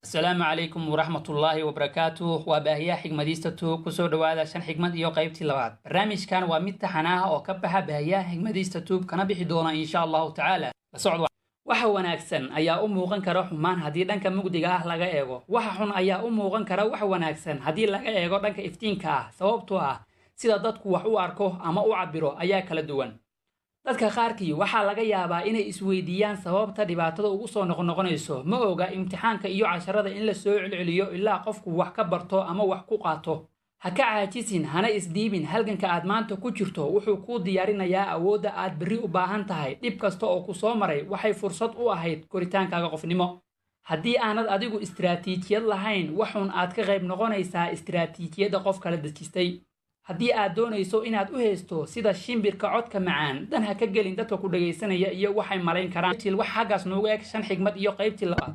Asalaamu calaykum waraxmatullaahi wabarakaatuh. Waa Baahiyaha Xigmadiista Tube. Kusoo dhawaada Shan Xigmad iyo qaybtii labaad. Barnaamijkan waa mid taxan ah oo ka baxa Baahiyaha Xigmadiista Tube, kana bixi doona insha Allahu tacaala. La socod. Waxa wanaagsan ayaa u muuqan kara xumaan haddii dhanka mugdiga ah laga eego. Waxa xun ayaa u muuqan kara wax wanaagsan haddii laga eego dhanka iftiinka ah, sababtoo ah sida dadku wax u arko ama u cabiro ayaa kala duwan. Dadka qaarkii waxaa laga yaabaa inay isweydiiyaan sababta dhibaatada ugu soo noqnoqonayso. Ma oga imtixaanka iyo casharada in la soo celceliyo ilaa qofku wax ka barto ama wax ku qaato. Ha ka caajisin, hana isdhiibin. Halganka aad maanta ku jirto wuxuu kuu diyaarinayaa awoodda aad berri u baahan tahay. Dhib kasta oo ku soo maray waxay fursad u ahayd koritaankaaga qofnimo. Haddii aanad adigu istiraatiijiyad lahayn, waxuun aad ka qayb noqonaysaa istiraatiijiyadda qof kala dejistay. Haddii aad doonayso inaad u haysto sida shimbirka codka macaan, dan ha ka gelin dadka ku dhagaysanaya iyo waxay malayn karaan. Wax xaggaas noogu eg Shan Xigmad iyo qaybtii labaad.